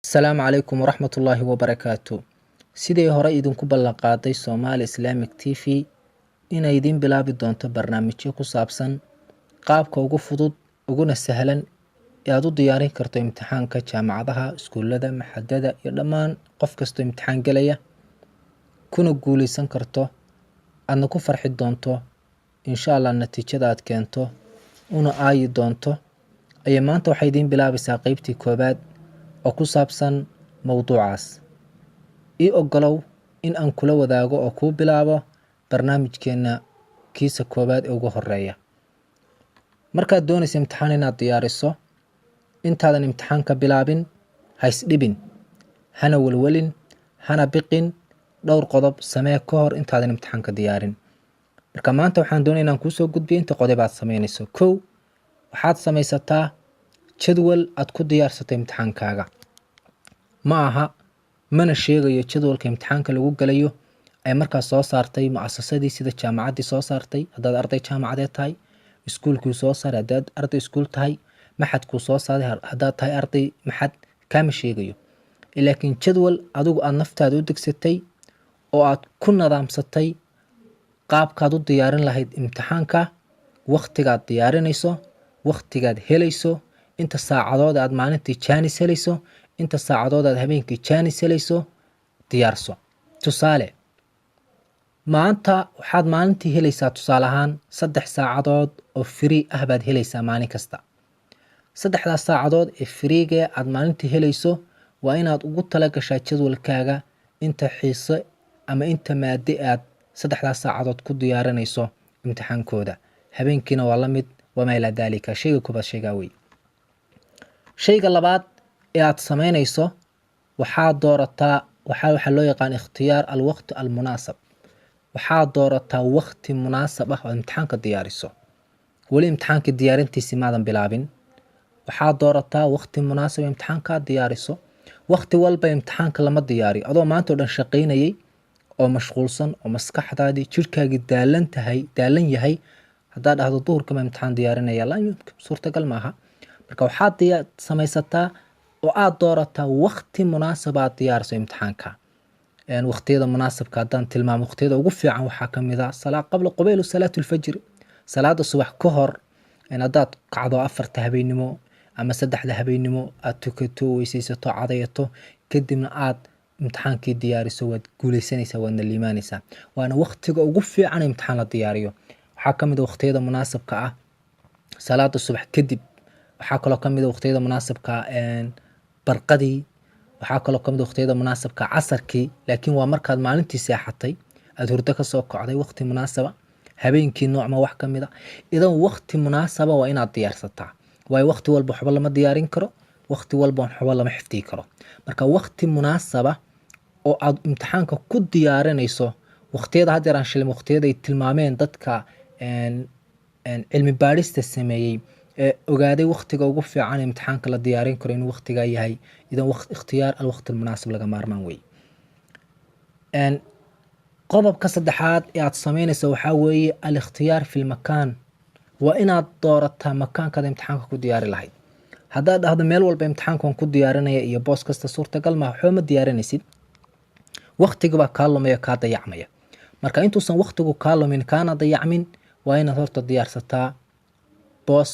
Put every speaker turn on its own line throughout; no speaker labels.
Asalaamu calaykum waraxmatullaahi wabarakaatu. Sidii hore idinku ballanqaaday Somali Islamic TV inay idiin bilaabi doonto barnaamijyo ku saabsan qaabka ugu fudud uguna sahlan ee aad u diyaarin karto imtixaanka jaamacadaha, iskuulada, maxadada iyo dhammaan qof kastoo imtixaan gelaya, kuna guuleysan karto, aadna ku farxi doonto insha Allah natiijada aad keento, una aayi doonto. Ayay maanta waxay idiin bilaabaysaa qeybtii koowaad oo ku saabsan mowduucaas. Ii ogolow in aan kula wadaago oo kuu bilaabo barnaamijkeena kiisa koowaad ee ugu horeeya. Markaad doonaysa imtixaan inaad diyaariso, intaadan imtixaanka bilaabin ha isdhibin, hana welwelin, hana biqin. Dhowr qodob samee ka hor intaadan imtixaanka diyaarin. Marka maanta waxaan doonaya inaan kuusoo gudbiyo inta qodob aad sameynayso. Kow, waxaad samaysataa jadwal aad ku diyaarsato imtixaankaaga. Ma aha, mana sheegayo jadwalka imtixaanka lagu galayo ay markaas soo saartay muasasadii, sida jaamacaddii soo saartay haddaad arday jaamacadeed tahay, iskuulkuu soo saaray haddaad arday iskuul tahay, maxadkuu soo saaray haddaad tahay arday maxad, kaama sheegayo. Laakiin jadwal adigu aad naftaada u degsatay oo aad ku nadaamsatay qaabkaad u diyaarin lahayd imtixaanka, wakhtigaad diyaarinayso, wakhtigaad helayso, inta saacadood aad maalintii jaanis helayso, inta saacadood aad habeenkii jaanis helayso, diyaarso. Tusaale, maanta waxaad maalintii helaysaa, tusaale ahaan, 3 saacadood oo free ah baad helaysaa maalin kasta. 3daas saacadood ee free-ga aad maalintii helayso waa inaad ugu tala gashaa jadwalkaaga inta xiise ama inta maade aad 3daas saacadood ku diyaarinayso imtixaankooda. Habeenkiina waa la mid, wamaa ilaa daalika. Shayga koobaad sheegaa wey. Shayga labaad ee aad samaynayso, waxaad doorataa waxaa loo yaqaan ikhtiyaar alwaqti almunaasab. Waxaad doorataa waqti munaasab ah oo imtixaanka diyaariso. Weli imtixaanka diyaarintiisi maadan bilaabin. Waxaad doorataa waqti munaasab imtixaankaad diyaariso. Waqti walba imtixaanka lama diyaariyo. Adoo maanta oo dhan shaqaynayay oo mashquulsan oo maskaxdaadii jirhkaagii daalan tahay, daalan yahay, haddaad dhahdo duhurka ma imtixaan diyaarinaya, laa yumkin, suurtagal maaha. Marka waxaad samaysataa oo aad doorataa waqti munaasab aad diyaariso imtixaanka. Waqtiyada munaasabka haddaan tilmaamo, waqtiyada ugu fiican waxaa ka mid ah qabla qubaylu salaatu alfajri, salaada subax ka hor. Haddaad kacdo 4ta habeennimo ama 3da habeennimo, aad tukato, weysaysato, cadayato, kadibna aad imtixaankii diyaariso, waad guuleysanaysaa, waadna liimaanaysaa. Waana waqtiga ugu fiican imtixaan la diyaariyo. Waxaa ka mid ah waqtiyada munaasabka ah salaada subax kadib. Waxaa kaloo ka mid ah waqtiyada munaasabka barqadii. Waxaa kaloo ka mid ah waqtiyada munaasabka casarkii, laakiin waa markaad maalintii seexatay, aad hurdo kasoo kocday, waqti munaasaba. Habeenkii noocma wax ka mid a. Idan waqti munaasaba waa inaad diyaarsataa, waayo waqti walba waxba lama diyaarin karo, waqti walba waxba lama xifdiyi karo. Marka waqti munaasaba oo aad imtixaanka ku diyaarinayso, waqtiyada haddeer aan shilin, waqtiyada ay tilmaameen dadka cilmi baadhista sameeyey ee ogaaday waqtiga ugu fiican imtixaanka la diyaarin karo inuu waqtigaa yahay. Idan ikhtiyaar alwaqti almunaasib laga maarmaan wey. Qodobka saddexaad ee aad sameynayso waxaa weeye alikhtiyaar fi lmakaan. Waa inaad doorataa makaankaad imtixaanka ku diyaari lahayd. Haddaad dhahdo meel walba imtixaanka waan ku diyaarinaya iyo boos kasta, suurtagal maaha, waxba ma diyaarinaysid, waqtiga baa kaa lumaya, kaa dayacmaya. Marka intuusan waqtigu kaa lumin, kaana dayacmin, waa inaad horta diyaarsataa boos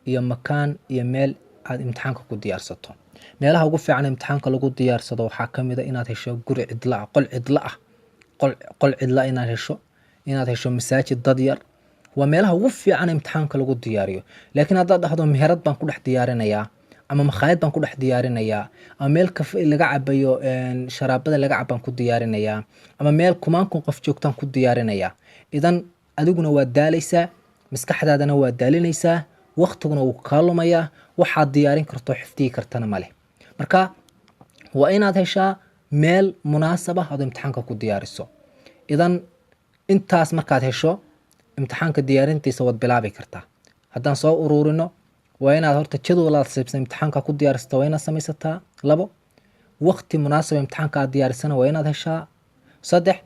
iyo makaan iyo meel aad imtixaanka ku diyaarsato. Meelaha ugu fiican imtixaanka lagu diyaarsado waxaa ka mid a inaad hesho guri cidla ah, qol cidla ah, qol cidla inaad hesho, inaad hesho masaajid dad yar. Waa meelaha ugu fiican imtixaanka lagu diyaariyo. Laakiin haddaad dhahdo meherad baan ku dhex diyaarinayaa, ama makhaayad baan ku dhex diyaarinayaa, ama meel kafe laga cabayo, sharaabada laga cabaan ku diyaarinayaa, ama meel kumaankun qof joogtaan ku diyaarinayaa, idan adiguna waad daalaysaa, maskaxdaadana waa daalinaysaa, waqtiguna wuu kaa lumayaa, waxaad diyaarin karto, xifdiyi kartana male. Marka waa inaad heshaa meel munaasab ah ood imtixaanka ku diyaariso. Idan intaas markaad hesho, imtixaanka diyaarintiisa waad bilaabi kartaa. Haddaan soo uruurino, waa inaad horta jadwal aad saybsan imtixaanka ku diyaarsata waa inaad samaysataa. Labo, waqti munaasab imtixaanka aad diyaarisana waa inaad heshaa. Saddex,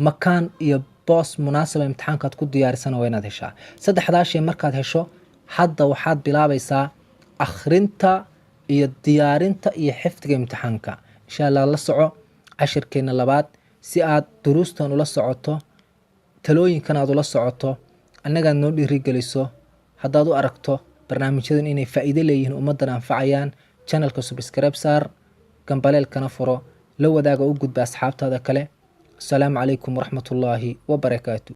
makaan iyo boos munaasaba imtixaankaad ku diyaarisana waa inaad heshaa. Saddexdaa shay markaad hesho, hadda waxaad bilaabaysaa akhrinta. Iyo diyaarinta iyo xifdiga imtixaanka. Insha Allah la soco cashirkeena labaad si aad duruustan ula socoto, talooyinkan aad ula socoto, annagaad noo dhiirigeliso. Haddaad u aragto barnaamijyadan inay faa'iido leeyihiin, ummaddan anfacayaan, channelka subscribe saar, gambaleelkana furo, la wadaaga, u gudba asxaabtaada kale. Asalaamu calaykum waraxmatullaahi wabarakaatu.